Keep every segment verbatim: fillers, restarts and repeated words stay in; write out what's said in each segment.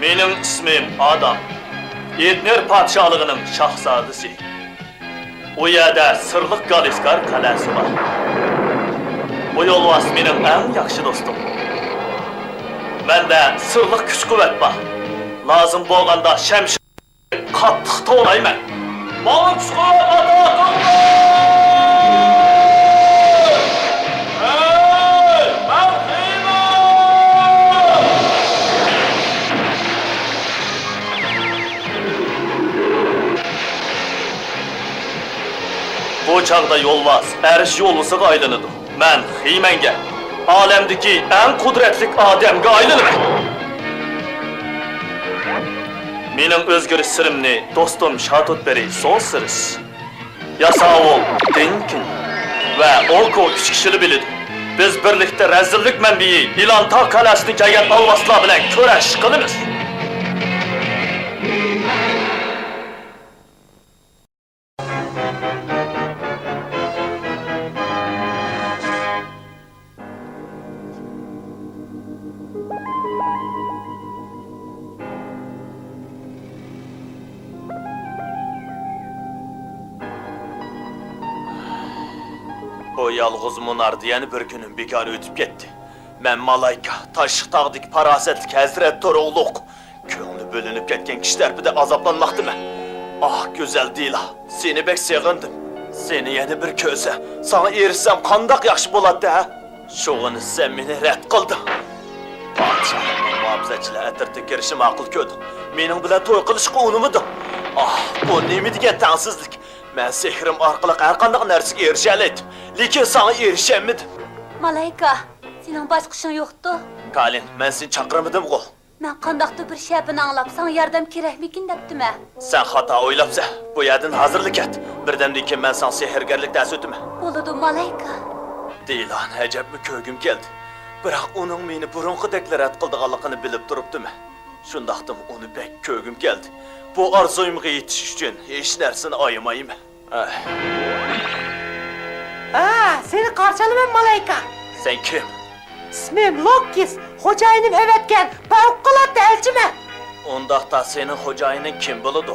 مېنىڭ ئىسمىم ئادام. ئېدنېر پادىشاھلىقىنىڭ شاھزادىسى. ئۇ يەردە سىرلىق گالىسكار قەلئەسى بار. بۇ يولۋاس مېنىڭ ئەڭ ياخشى دوستۇم. مەندە سىرلىق كۈچ-قۇۋۋەت بار. لازىم بولغاندا شەمشىر قاتتىق توۋلايمەن. ماڭا كۈچ-قۇۋۋەت ئاتا قىلدى! ھەي، مەن خېمە! بۇ چاغدا يولۋاس ئەرش يولۋىسىغا ئايلىنىدۇ. مەن خىمەنگە، ئالەمدىكى ئەڭ قۇدرەتلىك ئادەمگە ئايلىنىمەن. مېنىڭ ئۆزگىرىش سىرىمنى دوستۇم شاتوتبېرى سون سىرىس، ياساۋۇل دېنكىن ۋە ئوكو ئۈچ كىشىلا بىلىدۇ. بىز بىرلىكتە رەزىللىك مەنبىيى ئىلانتا قەلئەسىدىن كەلگەن ئالۋاستىلار بىلەن كۈرەش قىلىمىز. بۇ يالغۇز مۇناردا يەنە بىر كۈنۈم بىكار ئۆتۈپ كەتتى. مەن مالايكا، تاشلىق تاغدىكى پاراسەتلىك ھەزرەت تۇرۇقلۇق، كۆڭلى بۆلۈنۈپ كەتكەن كىشى تەرىپىدە ئازابلانماقتىمەن. ئاھ، گۈزەل دىلا، سېنى بەك سېغىندىم. سېنى يەنە بىر كۆرسەم، ساڭا ئېرىشسەم قانداق ياخشى بولاتتى، ھە؟ شۇغىنە سەن مېنى رەت قىلدىڭ. پادىشاھلىقنىڭ مۇھاپىزەتچىلەر ئەترىتىگە كىرىشنى ماقۇل كۆردۈڭ. مېنىڭ بىلەن توي قىلىشقا ئۇنىمىدىڭ. ئاھ، بۇ نېمە دېگەن تەڭسىزلىك! مەن سېھرىم ئارقىلىق ھەرقانداق نەرسىگە ئېرىشەلەيتتىم، لېكىن ساڭا ئېرىشەلمىدىم. مالايكا، سېنىڭ باشقا ئىشىڭ يوقتۇ؟ كالىن، مەن سېنى چاقىرمىدىمغۇ؟ مەن قانداقتۇر بىر شەپىنى ئاڭلاپ، ساڭا ياردەم كېرەكمىكىن دەپتىمەن. سەن خاتا ئويلاپسەن. بۇ يەردىن ھازىرلا كەت. بىردەمدىن كېيىن مەن ساڭا سېھىرگەرلىك دەرس ئۆتىمەن. بولىدۇ، مالايكا. دىلانى ئەجەبمۇ كۆرگۈم كەلدى. بىراق ئۇنىڭ مېنى بۇرۇنقىدەكلا رەت قىلىدىغانلىقىنى بىلىپ تۇرۇپتىمەن. شۇنداقتىمۇ ئۇنى بەك كۆرگۈم كەلدى. بۇ ئارزۇيۇمغا يېتىش ئۈچۈن ھېچ نەرسىنى ئايىمايمەن. ئەھ. ھە، سېنى قارشى ئالىمەن، مالايكا. سەن كىم؟ ئىسمىم لوككىس، خوجايىنىم ئەۋەتكەن پەۋقۇلئاددە ئەلچىمەن. ئۇنداقتا سېنىڭ خوجايىنىڭ كىم بولىدۇ؟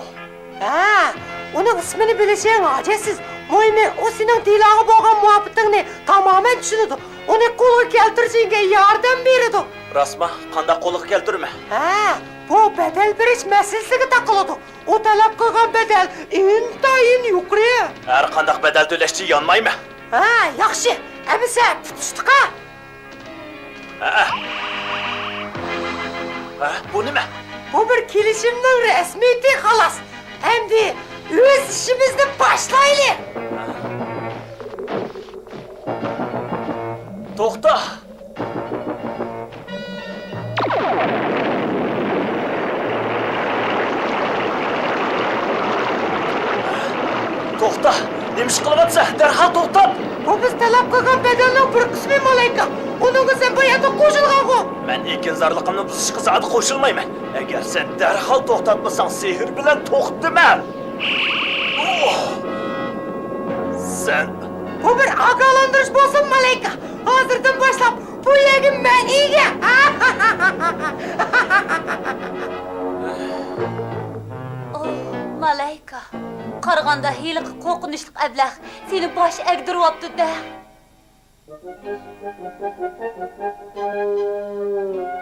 ھە، ئۇنىڭ ئىسمىنى بىلىشىڭ ھاجەتسىز. مۇھىمى، ئۇ سېنىڭ دىلاڭغا بولغان مۇھەببىتىڭنى تامامەن چۈشىنىدۇ. ئۇنى قولغا كەلتۈرۈشۈڭگە ياردەم بېرىدۇ. راستما؟ قانداق قولغا كەلتۈرىمەن؟ ھە، بۇ بەدەل بېرىش مەسىلىسىگە تاقىلىدۇ. ئۇ تەلەپ قىلغان بەدەل ئىنتايىن يۇقىرى. ھەر قانداق بەدەل تۆلەشتىن يانمايمەن. ھە، ياخشى. ئەمىسە پۇتۇشتۇقا. ھە. ھە، بۇ نېمە؟ بۇ بىر كېلىشىمنىڭ رەسمىيىتى، خالاس. ئەمدى ئۆز ئىشىمىزنى باشلايلى. توختا! توختا! نېمە ئىش قىلىۋاتىسەن؟ دەرھال توختات! بۇ بىز تەلەپ قىلغان بەدەلنىڭ بىر قىسمى، مالايكا. ئۇنىڭغا سەن بۇ يەردە قوشۇلغانغۇ؟ مەن ئېكىنزارلىقىمنى بۇزۇشقا زادى قوشۇلمايمەن. ئەگەر سەن دەرھال توختاتمىساڭ، سېھىر بىلەن توختىمەن. ئوھ! سەن. بۇ بىر ئاگاھلاندۇرۇش بولسۇن، مالايكا. ھازىردىن باشلاپ بۇ يەرگە مەن ئىگە. ئوھ، مالايكا. قارىغاندا ھېلىقى قورقۇنچلۇق ئەبلەخ سېنى باش ئەگدۈرۈۋاپتۇ-دە.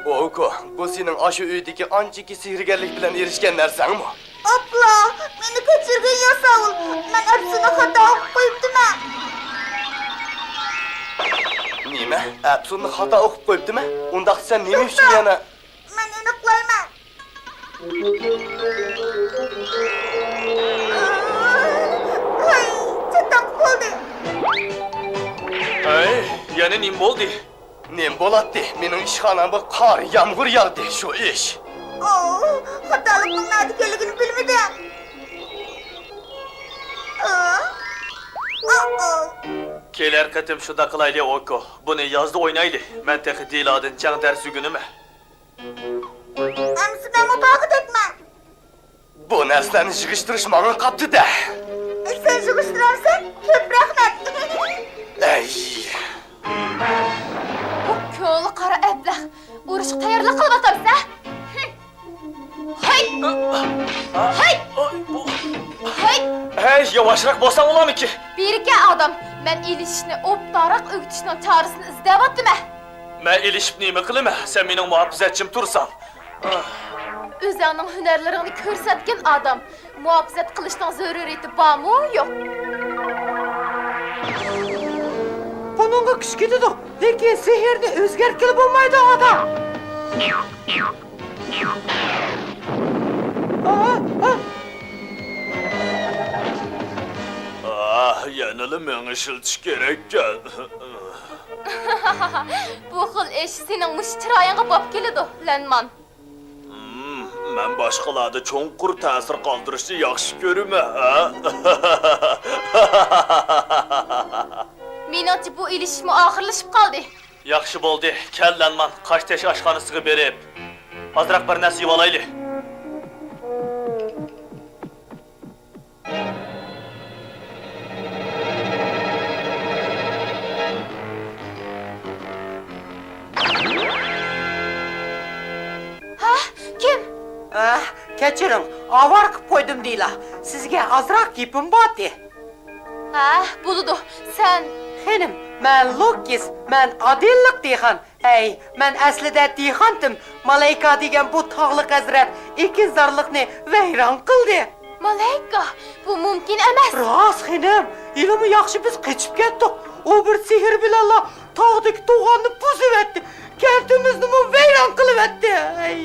ئوكو، بۇ سېنىڭ ئاشۇ ئۆيدىكى ئانچىكى سېھىرگەرلىك بىلەن ئېرىشكەن نەرسەڭمۇ؟ ئاپلا، مېنى كەچۈرگىن ياساۋۇل، مەن ئەپسۇنى خاتا ئوقۇپ قويۇپتىمەن. نېمە؟ ئەپسۇننى خاتا ئوقۇپ قويۇپتىمەن؟ ئۇنداقتا سەن نېمە ئۈچۈن يەنە؟ مەن ئېنىقلايمەن. ھاي، چاتاق بولدى. ھەي، يەنە نېمە بولدى؟ نېمە بولاتتى؟ مېنىڭ ئىشخانامغا قار، يامغۇر ياغدى، شۇ ئىش. ئوھ، خاتالىقنىڭ نەدىكەنلىكىنى بىلمىدىم. ئوھ، ئوھ، ئوھ. كېلەر قېتىم شۇنداق قىلايلى، ئوكو. بۇنى يازدا ئوينايلى. مەن تېخى دىلادىن جەڭ دەرسى ئۆگىنىمەن. ئەمىسە مەنمۇ پاخىدەكمەن. بۇ نەرسىلەرنى يىغىشتۇرۇش ماڭا قاپتۇ-دە. سەن يىغىشتۇرارسەن؟ كۆپ رەھمەت. ئەي. بۇ كۆڭلى قارا ئەبلەخ، ئۇرۇشقا تەييارلىق قىلىۋاتامسەن؟ ھەي! ھەي! ھەي! ياۋاشراق بولساڭ ئۇلارنىڭكى. بېرىكە ئادەم، مەن ئېلىشىشنى ئوبدانراق ئۆگىتىشنىڭ چارىسىنى ئىزدەۋاتىمەن. مەن ئېلىشىپ نېمە قىلىمەن؟ سەن مېنىڭ مۇھاپىزەتچىم تۇرساڭ. ئۆزۈڭنىڭ ھۈنەرلىرىڭنى كۆرسەتكىن ئادەم. مۇھاپىزەت قىلىشنىڭ زۆرۈرىيىتى بارمۇ يوق؟ بۇنىڭغا كۈچ كېتىدۇ، لېكىن سېھىرنى ئۆزگەرتكىلى بولمايدۇ، ئاتا. ئا، ئا. ئاھ، يەنىلا مېڭە ئىشلىتىش كېرەككەن. بۇ خىل ئىش سېنىڭ مۇشۇ چىرايىڭغا باب كېلىدۇ، لەنمان. ھىم، مەن باشقىلاردا چوڭقۇر تەسىر قالدۇرۇشنى ياخشى كۆرىمەن، ھە؟ مېنىڭچە، بۇ ئېلىشىشمۇ ئاخىرلىشىپ قالدى. ياخشى بولدى، كەل، لەنمان، قاشتېشى ئاشخانىسىغا بېرىپ، ئازراق بىر نەرسە يېۋالايلى. ھە؟ كىم؟ ئە، كەچۈرۈڭ، ئاۋارە قىپ قويدۇم دېيىلا. سىزگە ئازراق گېپىم بارتى. ھە، بولىدۇ. سەن؟ خېنىم، مەن لوكىس، مەن ئادىللىق دېھقان. ھەي، مەن ئەسلىدە دېھقانتىم. مالايكا دېگەن بۇ تاغلىق ھەزرەت ئېكىنزارلىقنى ۋەيران قىلدى. مالايكا؟ بۇ مۇمكىن ئەمەس. راست، خېنىم. ھېلىمۇ ياخشى بىز قېچىپ كەتتۇق. ئۇ بىر سېھىر بىلەنلا تاغدىكى توغاننى بۇزۇۋەتتى. كەنتىمىزنىمۇ ۋەيران قىلىۋەتتى. ھەي.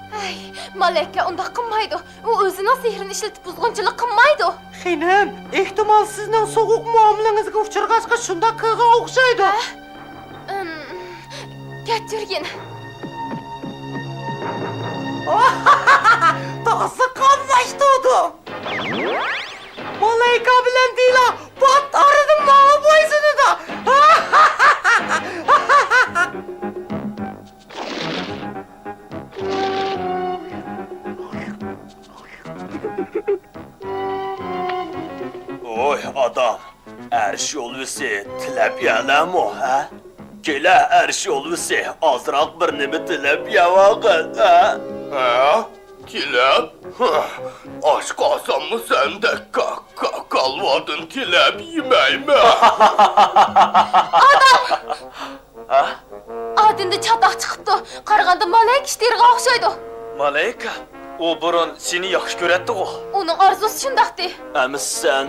ھەي، مالايكا ئۇنداق قىلمايدۇ. ئۇ ئۆزىنىڭ سېھرىنى ئىشلىتىپ بۇزغۇنچىلىق قىلمايدۇ. خېنىم، ئېھتىمال سىزنىڭ سوغۇق مۇئامىلىڭىزگە ئۇچرىغاچقا شۇنداق قىلغان ئوخشايدۇ. ھە؟ ئىم، كەچۈرگىن. تازا قاملاشتۇردۇم. مالايكا بىلەن دىلا پات ئارىدىن ماڭا بويسۇنىدۇ. ۋوي ئادەم، ئەرش يولۋىسى تىلەپ يەلەمۇ، ھە؟ كېلە ئەرش يولۋىسى، ئازراق بىر نېمە تىلەپ يەۋالغىن، ھە؟ ھە؟ تىلەپ؟ ھە، ئاچ قالساممۇ سەندەك كا-، كا-، كالۋادىن تىلەپ يېمەيمەن. ئادەم! ھە؟ ئادىمدە چاتاق چىقىپتۇ. قارىغاندا مالايكا ئىشتىرىغا ئوخشايدۇ. مالايكا؟ ئۇ بۇرۇن سېنى ياخشى كۆرەتتىغۇ. ئۇنىڭ ئارزۇسى شۇنداقتى. ئەمىسە سەن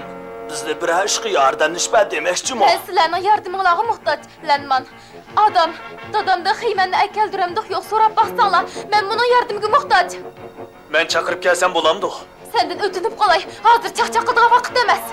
بىزنى بىرەر ئىشقا ياردەملىشىپ بەر دېمەكچىمۇ؟ مەن سىلەرنىڭ ياردىمىڭلارغا موھتاج، لەنمان. ئادام، دادامدىن خېيمەننى ئەكەلدۈرەمدۇق يوق سوراپ باقساڭلار، مەن بۇنىڭ ياردىمىگە موھتاج. مەن چاقىرىپ كەلسەم بولامدۇ؟ سەندىن ئۆتۈنۈپ قالاي، ھازىر چاقچاق قىلىدىغان ۋاقىت ئەمەس.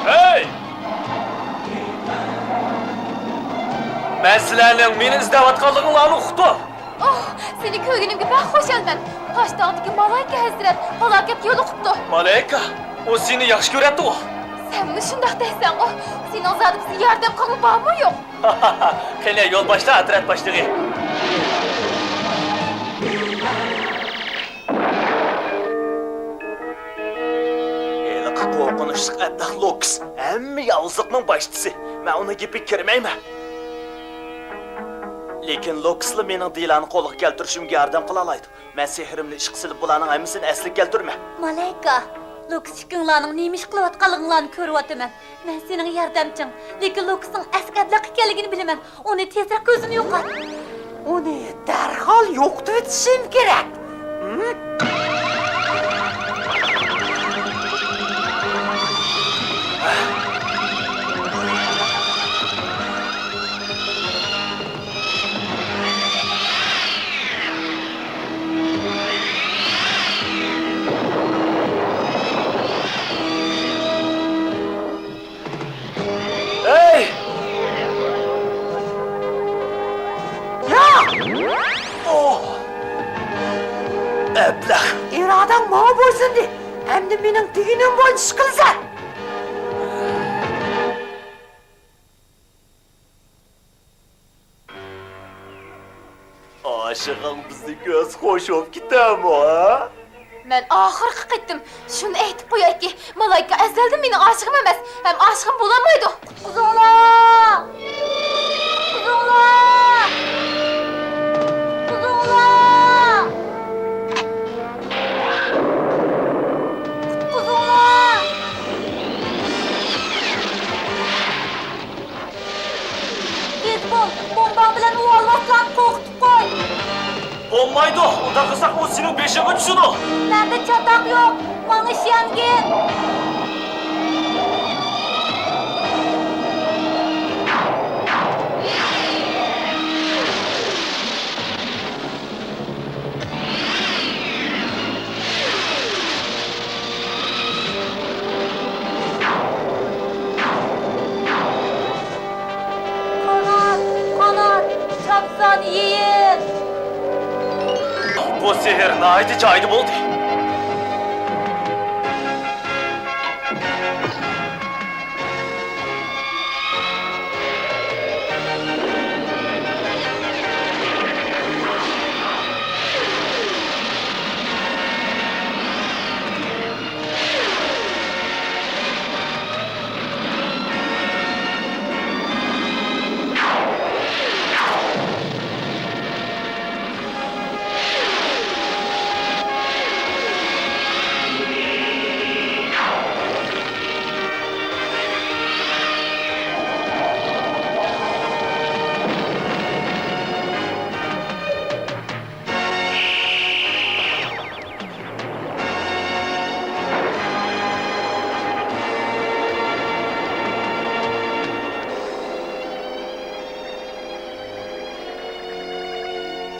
ھەي! مەن سىلەرنىڭ مېنى ئىزدەۋاتقانلىقىڭلارنى ئۇقتۇم. ئوھ، سېنى كۆرگىنىمگە بەك خۇشالمەن. تاشتاغدىكى مالايكە ھەزرەت پالاكەتكە يولۇقۇپتۇ. مالايكا؟ ئۇ سېنى ياخشى كۆرەتتىغۇ. سەنمۇ شۇنداق دەيسەنغۇ. سېنىڭ زادى بىزگە ياردەم قىلغۇڭ بارمۇ يوق؟ قېنى، يولباشچىلار، ئەترەت باشلىقى. ھېلىقى قورقۇنچلۇق ئەبلەخ لوكس ھەممە ياۋۇزلۇقنىڭ باشچىسى. مەن ئۇنىڭ گېپىگە كىرمەيمەن. لېكىن لوكسلا مېنىڭ دىلانى قولغا كەلتۈرۈشۈمگە ياردەم قىلالايدۇ. مەن سېھرىمنى ئىشقا سېلىپ، بۇلارنىڭ ھەممىسىنى ئەسلىگە كەلتۈرىمەن. مالايكا، لوكس ئىككىڭلارنىڭ نېمە ئىش قىلىۋاتقانلىقىڭلارنى كۆرۈۋاتىمەن. مەن سېنىڭ ياردەمچىڭ، لېكىن لوكسنىڭ ئەسلى ئەبلەخ ئىكەنلىكىنى بىلىمەن. ئۇنى تېزرەك كۆزدىن يوقات. ئۇنى دەرھال يوقىتىۋېتىشىم كېرەك. ھىم؟ ماڭا بويسۇندى. ئەمدى مېنىڭ دېگىنىم بويىچە ئىش قىلىسەن. ئاشىقىڭ بىزنى كۆرسە خوش بولۇپ كېتەرمۇ، ھە؟ مەن ئاخىرقى قېتىم شۇنى ئېيتىپ قويايكى، مالايكا ئەزەلدىن مېنىڭ ئاشىقىم ئەمەس، ھەم ئاشىقىم بولالمايدۇ. قۇتقۇزۇڭلار! قۇتقۇزۇڭلار! قۇتقۇزۇڭلار! قۇتقۇزۇڭلار! تېز بول، بومباڭ بىلەن ئۇ ئالۋاستىلارنى قورقۇتۇپ قوي. بولمايدۇ، ئۇنداق قىلساق ئۇ سېنىڭ بېشىڭغا چۈشىدۇ. مەندە چاتاق يوق، ماڭا ئىشەنگىن. قانات، قانات، چاپسان يېيىل! بۇ سېھىر ناھايىتى جايىدا بولدى.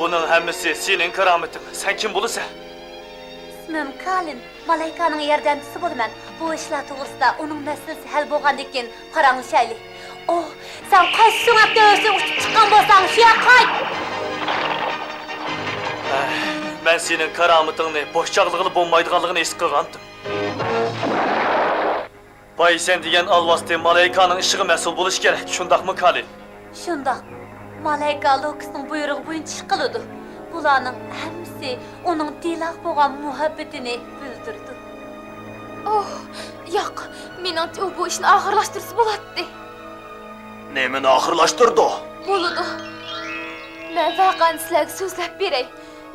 بۇنىڭ ھەممىسى سېنىڭ كارامىتىڭ. سەن كىم بولىسەن؟ ئىسمىم كالىن. مالايكانىڭ ياردەمچىسى بولىمەن. بۇ ئىشلار توغرىسىدا ئۇنىڭ مەسىلىسى ھەل بولغاندىن كېيىن پاراڭلىشايلى. ئوھ، سەن قايسى سۆڭەكتە ئۆرۈسۈپ ئۇچۇپ چىققان بولساڭ، شۇ يەرگە قايت! ئەھ، مەن سېنىڭ كارامىتىڭنى بوش چاغلىغىلى بولمايدىغانلىقىنى ھېس قىلغانتىم. بايسەن دېگەن ئالۋاستى مالايكانىڭ ئىشىغا مەسئۇل بولۇشى كېرەك، شۇنداقمۇ، كالىن؟ شۇنداق. مالايكا لوكىسنىڭ بۇيرۇقى بويىچە ئىش قىلىدۇ. بۇلارنىڭ ھەممىسى ئۇنىڭ دىلاغا بولغان مۇھەببىتىنى بىلدۈرىدۇ. ئوھ، ياق، مېنىڭچە ئۇ بۇ ئىشنى ئاخىرلاشتۇرسا بولاتتى. نېمىنى ئاخىرلاشتۇرىدۇ؟ بولىدۇ. مەن ۋەقەنى سىلەرگە سۆزلەپ بېرەي.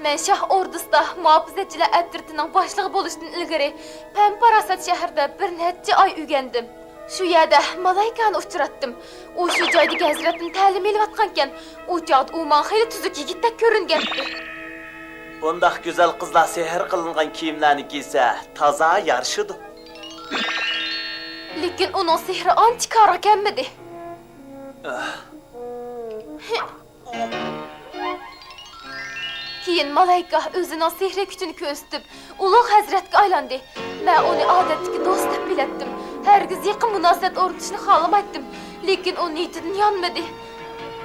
مەن شاھ ئوردىسىدا مۇھاپىزەتچىلەر ئەترىتىنىڭ باشلىقى بولۇشتىن ئىلگىرى پەن-پاراسەت شەھىرىدە بىر نەچچە ئاي ئۆگەندىم. شۇ يەردە مالايكانى ئۇچراتتىم. ئۇ شۇ جايدىكى ھەزرەتنى تەلىم ئېلىۋاتقانىكەن. ئۇ چاغدا ئۇ ماڭا خېلى تۈزۈك يىگىتتەك كۆرۈنگەنتى. بۇنداق گۈزەل قىزلار سېھىر قىلىنغان كىيىملەرنى كىيسە تازا يارىشىدۇ. لېكىن ئۇنىڭ سېھرى ئانچە كارغا كەلمىدى. ئاھ. كېيىن مالايكا ئۆزىنىڭ سېھرىي كۈچىنى كۆرسىتىپ، ئۇلۇغ ھەزرەتكە ئايلاندى. مەن ئۇنى ئادەتتىكى دوست دەپ بىلەتتىم. ھەرگىز يېقىن مۇناسىۋەت ئورنىتىشنى خالىمايتتىم. لېكىن ئۇ نىيىتىدىن يانمىدى.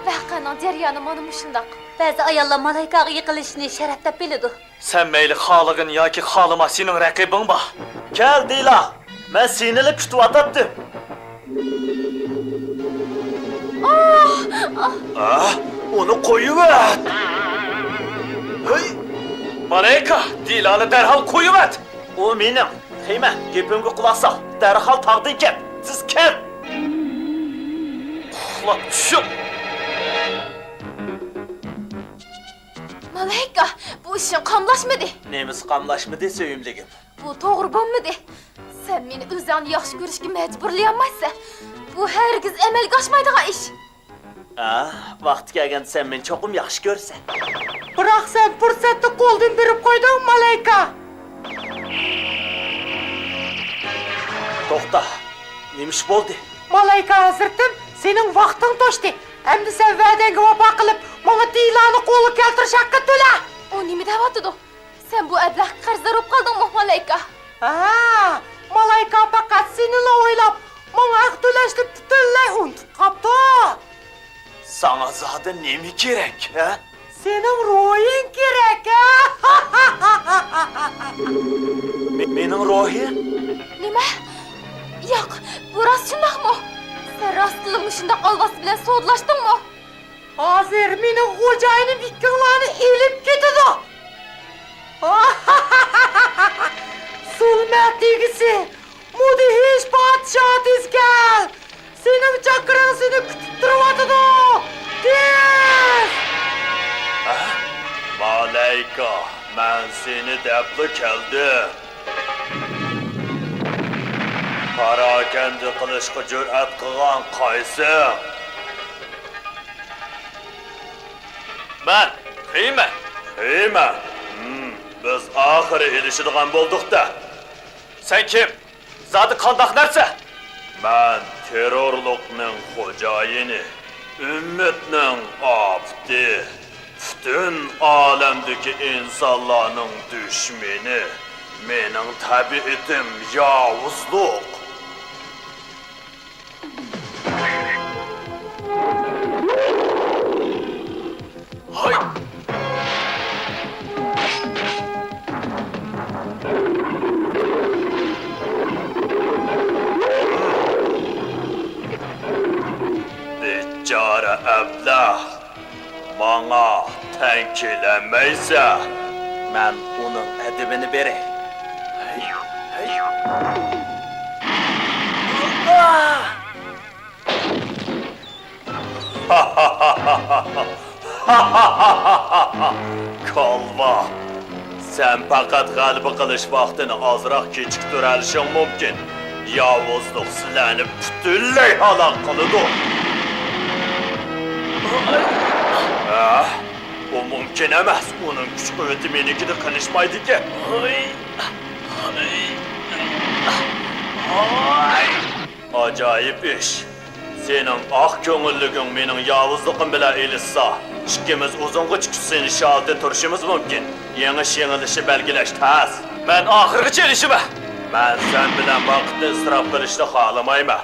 ۋەقەنىڭ جەريانى مانا مۇشۇنداق. بەزى ئاياللار مالايكاغا يېقىنلىشىشنى شەرەپ دەپ بىلىدۇ. سەن مەيلى خالىغىن ياكى خالىما، سېنىڭ رەقىبىڭ بار. كەل، دىلا، مەن سېنىلا كۈتۈۋاتاتتىم. ئاھ! ئاھ! ئاھ، ئۇنى قويۇۋەت! ھەي! مالايكا، دىلانى دەرھال قويۇۋەت! ئۇ مېنىڭ. خېمە، گېپىمگە قۇلاق سال. دەرھال تاغدىن كەت. تېز كەت! ئۇخلاپ چۈشۈڭ! مالايكا، بۇ ئىشىڭ قاملاشمىدى. نېمىسى قاملاشمىدى، سۆيۈملۈكۈم؟ بۇ توغرا بولمىدى. سەن مېنى ئۆزۈڭنى ياخشى كۆرۈشكە مەجبۇرلىيالمايسەن. بۇ ھەرگىز ئەمەلگە ئاشمايدىغان ئىش. ئا، ۋاقتى كەلگەندە سەن مېنى چوقۇم ياخشى كۆرىسەن. بىراق سەن پۇرسەتنى قولدىن بېرىپ قويدۇڭ، مالايكا. توختا، نېمە ئىش بولدى؟ مالايكا ھەزرىتىم، سېنىڭ ۋاقتىڭ توشتى. ئەمدى سەن ۋەدەڭگە ۋاپا قىلىپ، ماڭا دىلانى قولغا كەلتۈرۈش ھەققىنى تۆلە. ئۇ نېمە دەۋاتىدۇ؟ سەن بۇ ئەبلەخكە قەرزدار بولۇپ قالدىڭمۇ، مالايكا؟ ھە، مالايكا پەقەت سېنىلا ئويلاپ، ماڭا ھەق تۆلەشنى پۈتۈنلەي ئۇنتۇپ قاپتۇ. ساڭا زادى نېمە كېرەك، ھە؟ سېنىڭ روھىڭ كېرەك، ھە؟ مېنىڭ روھىم؟ نېمە؟ ياق، بۇ راست شۇنداقمۇ؟ سەن راستتىنلا مۇشۇنداق ئالۋاستى بىلەن سودىلاشتىڭمۇ؟ ھازىر مېنىڭ خوجايىنىم ئىككىڭلارنى ئېلىپ كېتىدۇ. زۇلمەت ئىگىسى، مۇدھىش پادىشاھ، تېز كەل! سېنىڭ چاكىرىڭ سېنى كۈتۈپ تۇرۇۋاتىدۇ! تېز! ھە؟ مالايكا، مەن سېنى دەپلا كەلدىم. پاراكەندە قىلىشقا جۈرئەت قىلغان قايسىڭ؟ مەن خېيمەن. خېيمەن؟ ھىم، بىز ئاخىرى ئېلىشىدىغان بولدۇق-دە. سەن كىم؟ زادى قانداق نەرسە؟ مەن تېررورلۇقنىڭ خوجايىنى، ئۈممەتنىڭ ئاپىتى، پۈتۈن ئالەمدىكى ئىنسانلارنىڭ دۈشمىنى. مېنىڭ تەبىئىتىم ياۋۇزلۇق. ھاي! بىچارە ئەبلەخ! ماڭا تەڭ كېلەلمەيسەن. مەن ئۇنىڭ ئەدىپىنى بېرەي. كالۋا! سەن پەقەت غەلىبە قىلىش ۋاقتىنى ئازراق كېچىكتۈرەلىشىڭ مۇمكىن. ياۋۇزلۇق سىلەرنى پۈتۈنلەي ھالاك قىلىدۇ. ھە؟ ئۇ مۇمكىن ئەمەس. ئۇنىڭ كۈچ-قۇۋۋىتى مېنىڭكىدەك قېلىشمايدىكەن. ئاجايىپ ئىش. سېنىڭ ئاق كۆڭۈللۈكۈڭ مېنىڭ ياۋۇزلۇقۇم بىلەن ئېلىشسا، ئىككىمىز ئۇزۇنغىچە كۈچ سىنىشىش ھالىتىدە تۇرۇشىمىز مۇمكىن. يېڭىش-يېڭىلىشنى بەلگىلەش تەس. مەن ئاخىرغىچە ئېلىشىمەن. مەن سەن بىلەن ۋاقىتنى ئىسراپ قىلىشنى خالىمايمەن.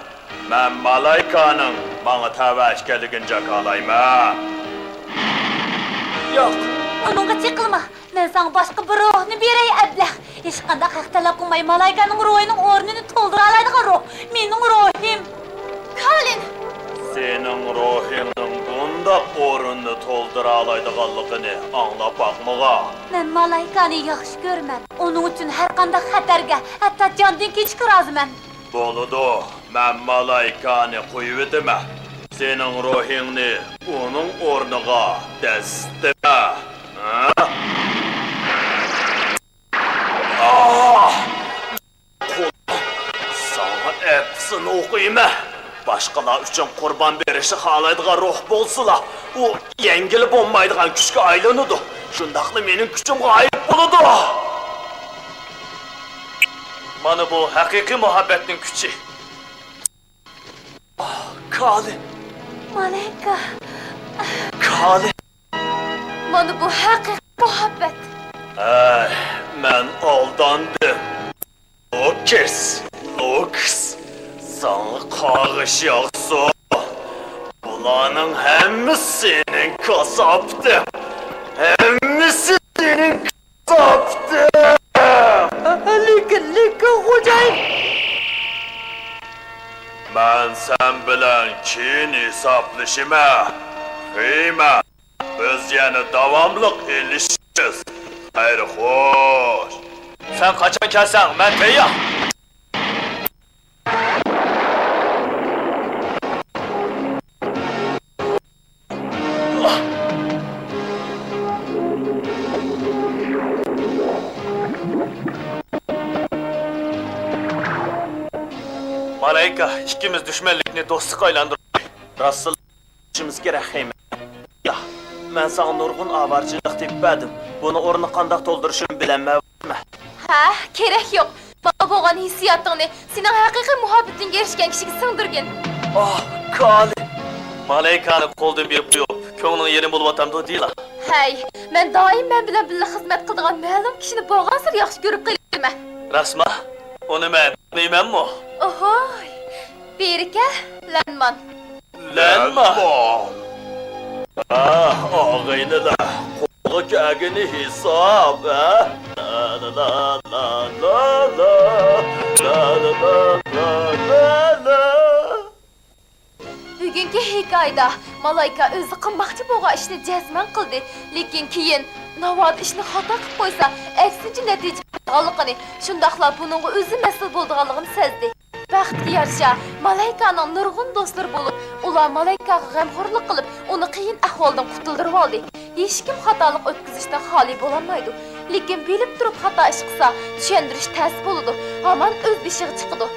مەن مالايكانىڭ ماڭا تەۋە ئىكەنلىكىنى جاكارلايمەن. ياق، ئۇنىڭغا چېقىلما. مەن ساڭا باشقا بىر روھنى بېرەي، ئەبلەخ. ھېچقانداق ھەق تەلەپ قىلماي، مالايكانىڭ روھىنىڭ ئورنىنى تولدۇرالايدىغان روھ. مېنىڭ روھىم. كالىن! سېنىڭ روھىڭنىڭ بۇنداق ئورۇننى تولدۇرالايدىغانلىقىنى ئاڭلاپ باقمىغان. مەن مالايكانى ياخشى كۆرىمەن. ئۇنىڭ ئۈچۈن ھەرقانداق خەتەرگە، ھەتتا جاندىن كېچىشكە رازىمەن. بولىدۇ، مەن مالايكانى قويۇۋېتىمەن. سېنىڭ روھىڭنى ئۇنىڭ ئورنىغا دەسسىتىمەن. ھە؟ ئاھ! ساڭا ئەپسۇن ئوقۇيمەن. باشقىلار ئۈچۈن قۇربان بېرىشنى خالايدىغان روھ بولسىلا، ئۇ يەڭگىلى بولمايدىغان كۈچكە ئايلىنىدۇ. شۇنداقلا مېنىڭ كۈچۈم غايىب بولىدۇ. مانا بۇ ھەقىقىي مۇھەببەتنىڭ كۈچى. ئاھ، كالى. مالايكا. كالى. مانا بۇ ھەقىقىي مۇھەببەت. ھەي، مەن ئالداندىم. لوكىس، لوكىس، ساڭا قارغىش ياغسۇن. بۇلارنىڭ ھەممىسى سېنىڭ كاساپىتىڭ. ھەممىسى سېنىڭ كاساپىتىڭ. لېكىن، لېكىن، خوجايىن. مەن سەن بىلەن كېيىن ھېسابلىشىمەن. خېيمەن. بىز يەنە داۋاملىق ئېلىشىمىز. خەير خوش. سەن قاچان كەلسەڭ، مەن تەييار. مالايكا، ئىككىمىز دۈشمەنلىكنى دوستلۇققا ئايلاندۇرايلى. راستلا. قىلىشىمىز كېرەك، خېيمەن. يا، مەن ساڭا نۇرغۇن ئاۋارىچىلىك تېپىپ بەردىم. بۇنىڭ ئورنىنى قانداق تولدۇرۇشۇمنى بىلەلمەيۋاتىمەن. ھە، كېرەك يوق. ماڭا بولغان ھېسسىياتىڭنى سېنىڭ ھەقىقىي مۇھەببىتىڭگە ئېرىشكەن كىشىگە سىڭدۈرگىن. ئاھ، كالى! مالايكانى قولدىن بېرىپ قويۇپ، كۆڭلۈڭ يېرىم بولۇۋاتامدۇ دېيىلا؟ ھەي، مەن دائىم مەن بىلەن بىللە خىزمەت قىلىدىغان مەلۇم كىشىنى بولغانسېرى ياخشى كۆرۈپ قېلىمەن. راستما؟ ئۇنى مەن تونۇيمەنمۇ؟ ئوھوي، بېرىكەل، لەنمان. لەنمان. ئاھ، ئاغىنىلەر، قولغا كەلگىنى ھېساب، ھە؟ لا، لا، لا. بۈگۈنكى ھېكايىدە مالايكا ئۆزى قىلماقچى بولغان ئىشنى جەزمەن قىلدى، لېكىن كېيىن ناۋادا ئىشنى خاتا قىلىپ قويسا، ئەكسىنچە نەتىجە بولىدىغانلىقىنى، شۇنداقلا بۇنىڭغا ئۆزى مەسئۇل بولىدىغانلىقىنى سەزدى. بەختكە يارىشا، مالايكانىڭ نۇرغۇن دوستلىرى بولۇپ، ئۇلار مالايكاغا غەمخورلۇق قىلىپ، ئۇنى قىيىن ئەھۋالدىن قۇتۇلدۇرۇۋالدى. ھېچكىم خاتالىق ئۆتكۈزۈشتىن خالىي بولالمايدۇ. لېكىن بىلىپ تۇرۇپ خاتا ئىش قىلسا، چۈشەندۈرۈش تەس بولىدۇ، ھامان ئۆز بېشىغا چىقىدۇ.